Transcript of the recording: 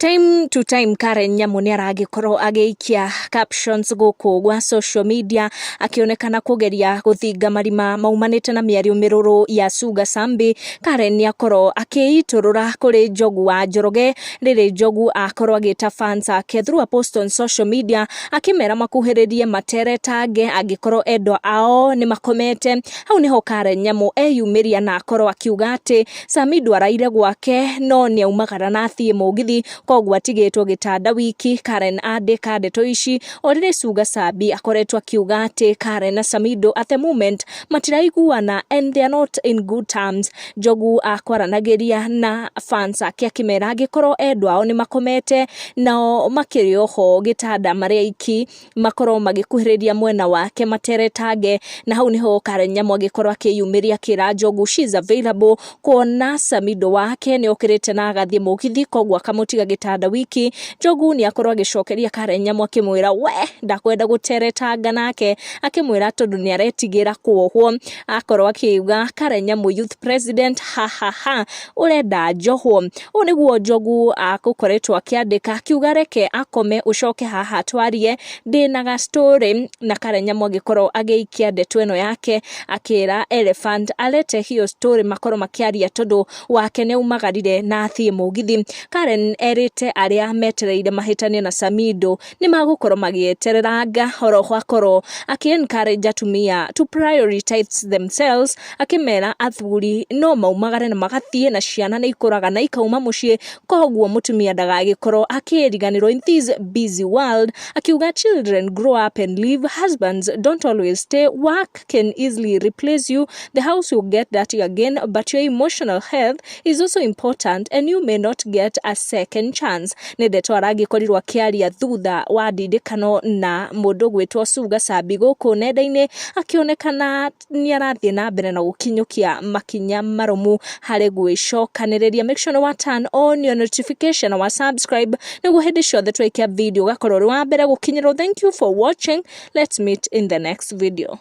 Time to time Karen Nyamu nĩ aragĩkorwo agĩikia captions gũkũ gwa social media, akĩonekana kũgeria gũthinga marima maumanĩte na mĩario mĩrũrũ ya Sugar Sambi. Karen nĩ akorwo akĩitũrũra kũrĩ Njogu wa Njoroge, rĩrĩ Njogu akorwo agĩta fans ake through a post on social media, akĩmera makuhĩrĩrie materetange angĩkorwo endwa ao nĩ makomete. Hau nĩho Karen Nyamu eyumĩria na akorwo akiuga atĩ Samido araire gwake no nĩ aumagara na athiĩ mũgithi, koguo atigĩtwo gĩtanda wiki. Karen andĩka ndeto ici o rĩrĩ Sugar Sambi akoretwo akiuga atĩ Karen na Samido at the moment matiraiguana and they are not in good terms. Njogu akwaranagĩria na fans ake akĩmera angĩkorwo endwa ao nĩ makomete nao makĩrĩ oho gĩtanda marĩ aiki, makorwo magĩkuhĩrĩria mwena wake materetange. Na hau niho Karen Nyamu agĩkorwo akĩyumĩria akĩra Njogu she is available, kuona Samido wake nĩ okĩrĩte na agathiĩ mũgithi, koguo akamũtiga gĩtanda wiki. Njogu nĩ akorwo agĩcokeria Karen Nyamu akĩmwĩra we ndakwenda gũteretanga nake, akĩmwĩra tondũ nĩ aretigĩra kuohwo. Akorwo akiuga, "Karen Nyamu youth president, ha ha ha, ũrenda njohwo?" Ũũ nĩguo Njogu akũkoretwo akĩandĩka, akiuga reke akome ũcoke haha twarie, ndĩna ga story. Na Karen Nyamu agĩkorwo agĩikia ndeto ĩno yake akĩra Elephant alete hiyo story makorwo makĩaria, tondũ wake nĩ aumagarire na athiĩ mũgithi. Karen erĩte arĩa metereire mahĩtania na Samido nĩ magũkorwo magĩetereranga. Oroho akorwo akĩ encourage atumia to prioritize themselves, akĩmera athuri no maumagare na magathiĩ na ciana nĩ ikũraga na ikauma mũciĩ, koguo mũtumia ndagagĩkorwo akĩriganĩrwo in this busy world, akiuga children grow up and leave, husbands don't always stay, work can easily replace you, the house will get dirty again, but your emotional health is also important and you may not get a second chance. Nĩ ndeto aragĩkorirwo akĩaria thutha wa ndindĩkano na mũndũ gwĩtwo Sugar Sambi gũkũ nenda-inĩ, akĩonekana nĩ arathiĩ na mbere na gũkinyũkia makinya marũmu harĩ gwĩcokanĩrĩria. Make sure nĩ wa turn on your notification na wa subscribe, nĩguo hĩndĩ ciothe twaikia video ũgakorwo ũrĩ wa mbere gũkinyĩrwo. Thank you for watching. Let's meet in the next video.